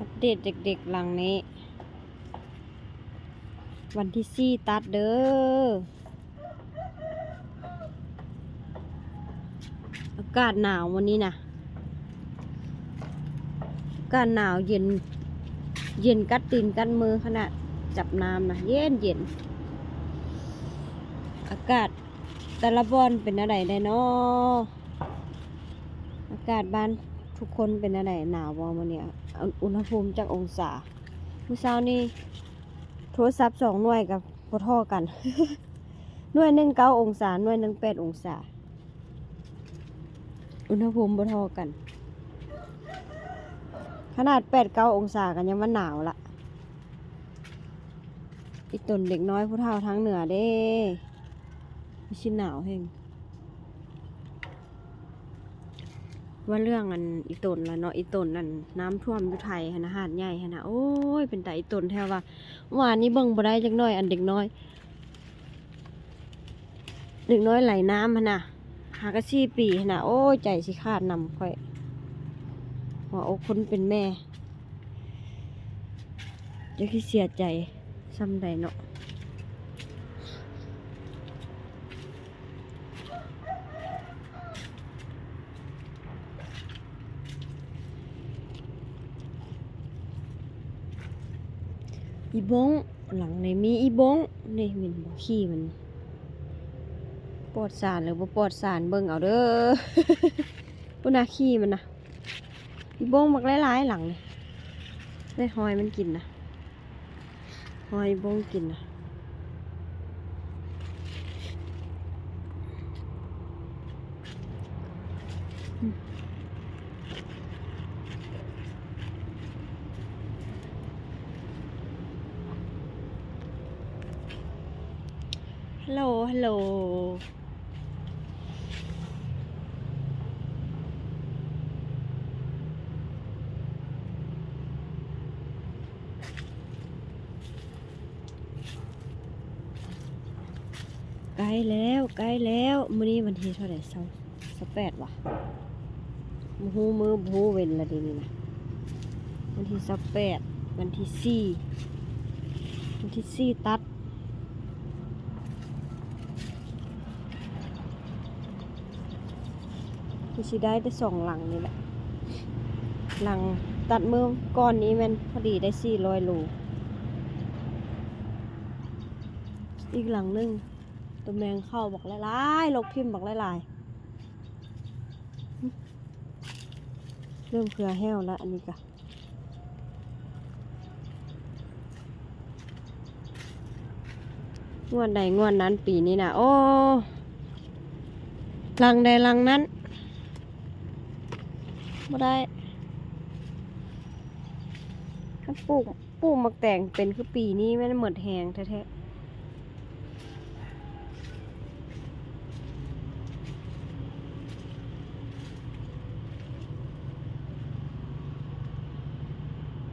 ອັບເດດເດັກໆຫຼັງນີ້ ວັນທີສີ່ຕັດເດີ. ອາກາດໜາວມື້ນີ້ນະ ອາກາດໜາວເຢັນ ເຢັນກັດຕີນກັດມືຂະໜາດ ຈັບນ້ຳນະ ເຢັນເຢັນ. ອາກາດແຕ່ລະບ່ອນເປັນແນວໃດແດ່ນໍ? ອາກາດບ້ານທຸກຄົນເປັນແນວໃດ? ໜາວບໍ່ມື້ນີ້? ອາ ອຸນຫະພູມຈັກອົງສາ? ມື້ເຊົ້ານີ້ໂທລະສັບສອງໜ່ວຍກໍບໍ່ທໍ່ກັນ ໜ່ວຍໜຶ່ງເກົ້າອົງສາ ໜ່ວຍໜຶ່ງແປດອົງສາ. ອຸນຫະພູມບໍ່ທໍ່ກັນ ຂະໜາດແປດເກົ້າອົງສາກໍຍັງວ່າໜາວລະ. ອີ່ຕົນເດັກນ້ອຍຜູ້ເຖົ້າທາງເໜືອເດ້ ຄືຊິໜາວແຮງ. ວ່າເລື່ອງອັນອີ່ຕົນລະເນາະ ອີ່ຕົນອັນນ້ຳຖ້ວມຢູ່ໄທຫັ້ນນະ ຫາດໃຫຍ່ຫັ້ນນະ ໂອ້ຍ ເປັນຕາອີ່ຕົນແທ້ວ່າ. ວານນີ້ເບິ່ງບໍ່ໄດ້ຈັກໜ້ອຍ ອັນເດັກນ້ອຍ ເດັກນ້ອຍໄຫຼນ້ຳຫັ້ນນະ ຫາກະສີ່ປີຫັ້ນນະ ໂອ້ຍ ໃຈຊິຂາດນຳຂ້ອຍ ຫົວອົກຄົນເປັນແມ່ ຈັກຊິເສຍໃຈສ່ຳໃດເນາະ. ອີ່ບົ້ງ ຫຼັງໃນມີອີ່ບົ້ງ ນີ້ແມ່ນບໍ່ ຂີ້ມັນປອດສານຫຼືບໍ່ປອດສານ ເບິ່ງເອົາເດີ. ພຸ້ນນະ ຂີ້ມັນນະ ອີ່ບົ້ງບັກຫຼາຍໆ ຫຼັງນີ້ ໄດ້ຮອຍມັນກິນນະ. ຮອຍບົ້ງກິນນະ. ຮັລໂຫຼ ຮັລໂຫຼ. ໃກ້ແລ້ວ ໃກ້ແລ້ວ ມື້ນີ້ວັນທີເທົ່າໃດ? ຊາວ ຊາວແປດຫວາ? ບໍ່ຮູ້ມື້ ບໍ່ຮູ້ເວັນລະເດນີ້ນະ. ວັນທີຊາວແປດ ວັນທີສີ່ ວັນທີສີ່ຕັດ. ຄືຊິໄດ້ແຕ່ສອງຫຼັງນີ້ແຫຼະ. ຫຼັງຕັດມື້ກ່ອນນີ້ແມ່ນພໍດີໄດ້ສີ່ຮ້ອຍໂລ. ອີກຫຼັງໜຶ່ງ ຕົວແມງເຂົ້າບັກຫຼາຍໆ ລົກຖິ້ມບັກຫຼາຍໆ. ເລີ່ມເຄືອແຫ້ວລະ ອັນນີ້ກະ ງວດໃດງວດນັ້ນປີນີ້ນະ. ໂອ້ ຫຼັງໃດຫຼັງນັ້ນ ບໍ່ໄດ້. ຄັນປູກ ປູກໝາກແຕງເປັນຄືປີນີ້ ແມ່ນໝົດແຮງແທ້ໆ.